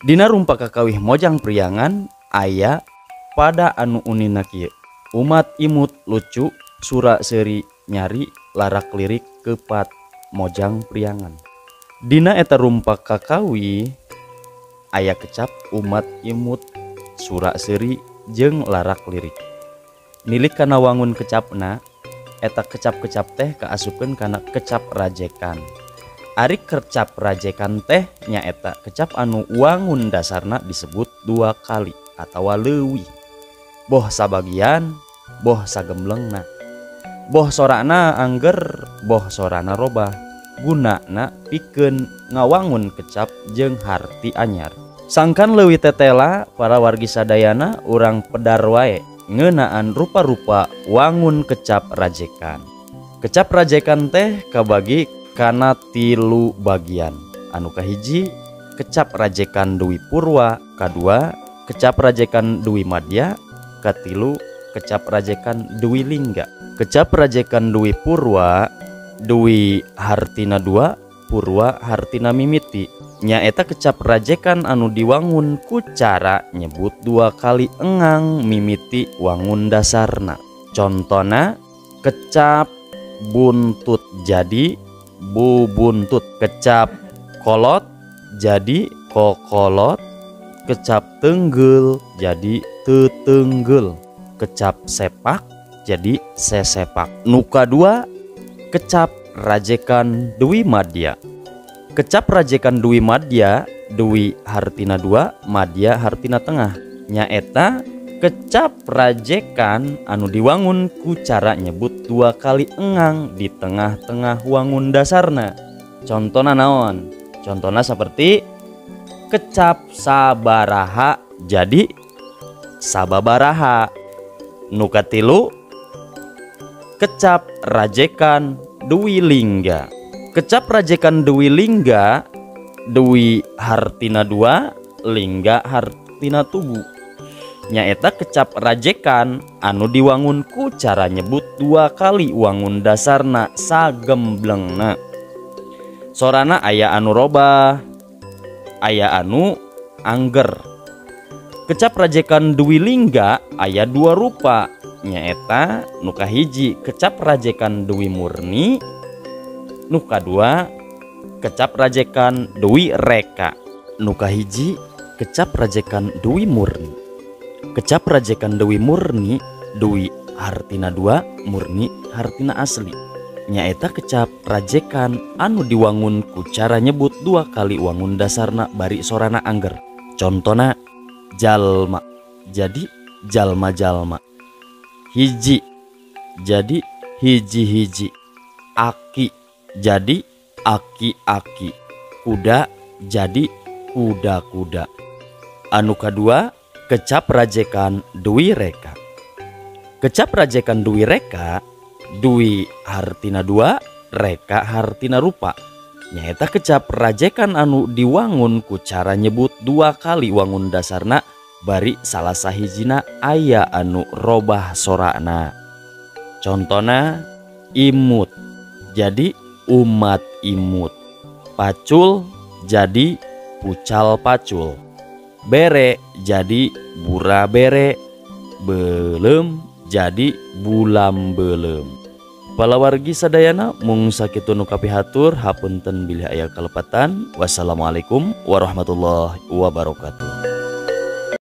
Dina rumpak kakawih Mojang Priangan aya pada anu unina kieu. Umat imut lucu sura seuri nyari larak lirik kepat Mojang Priangan. Dina eta rumpak kakawih aya kecap umat imut sura seuri jeung larak lirik. Nilik kana wangun kecapna, eta kecap-kecap teh kaasupkeun kana kecap rajekan. Ari kecap rajekan teh nyaeta kecap anu wangun dasarna disebut dua kali atawa leuwih. Boh sabagian, boh sagemblengna. Boh sorana angger, boh sorana robah. Gunana pikeun ngawangun kecap jeung harti anyar. Sangkan leuwih tetela para wargi sadayana urang pedar wae ngeunaan rupa-rupa wangun kecap rajekan. Kecap rajekan teh kabagi kana tilu bagian. Anu kahiji kecap rajekan Dwi Purwa, kadua kecap rajekan Dwi Madya, katilu kecap rajekan Dwi Lingga. Kecap rajekan Dwi Purwa, Dwi hartina dua, Purwa hartina mimiti. Nyaeta kecap rajekan anu diwangun ku cara nyebut dua kali engang mimiti wangun dasarna. Contona kecap buntut jadi bubuntut, kecap kolot jadi kokolot, kecap tenggel jadi tetenggel, kecap sepak jadi sesepak. Nu kadua kecap rajekan Dwi Madya. Kecap rajekan Dwi Madya, Dwi hartina dua, Madya hartina tengah. Nyaeta kecap rajekan anu diwangun ku cara nyebut dua kali engang di tengah-tengah wangun dasarna. Contona naon? Contona seperti kecap sabaraha jadi sababaraha. Nu katilu kecap rajekan Dwi Lingga. Kecap rajekan Dwi Lingga, Dwi hartina dua, Lingga hartina tugu. Nyaeta kecap rajekan anu diwangun ku cara nyebut dua kali wangun dasarna sagemblengna. Sorana aya anu robah, aya anu angger. Kecap rajekan Dwi Lingga aya dua rupa. Nyaeta nu kahiji kecap rajekan Dwi Murni, nu kadua kecap rajekan Dwi Reka. Nu kahiji kecap rajekan Dwi Murni. Kecap rajekan Dwi Murni, Dwi hartina dua, murni hartina asli. Nyaeta kecap rajekan anu diwangun ku cara nyebut dua kali wangun dasarna bari sorana angger. Contona jalma jadi jalma-jalma, hiji jadi hiji-hiji, aki jadi aki-aki, kuda jadi kuda-kuda. Anu kadua kecap rajekan Dwi Reka. Kecap rajekan Dwi Reka, Dwi hartina dua, Reka hartina rupa. Nyaeta kecap rajekan anu diwangun ku cara nyebut dua kali wangun dasarna bari salah sahijina aya anu robah sorana. Contona imut jadi umat imut, pacul jadi pucal pacul, bere jadi bura bere, belem jadi bulam belem. Palawargi sadayana mung sakitu nu kapihatur, hapunten bilih aya kalepatan. Wassalamualaikum warahmatullahi wabarakatuh.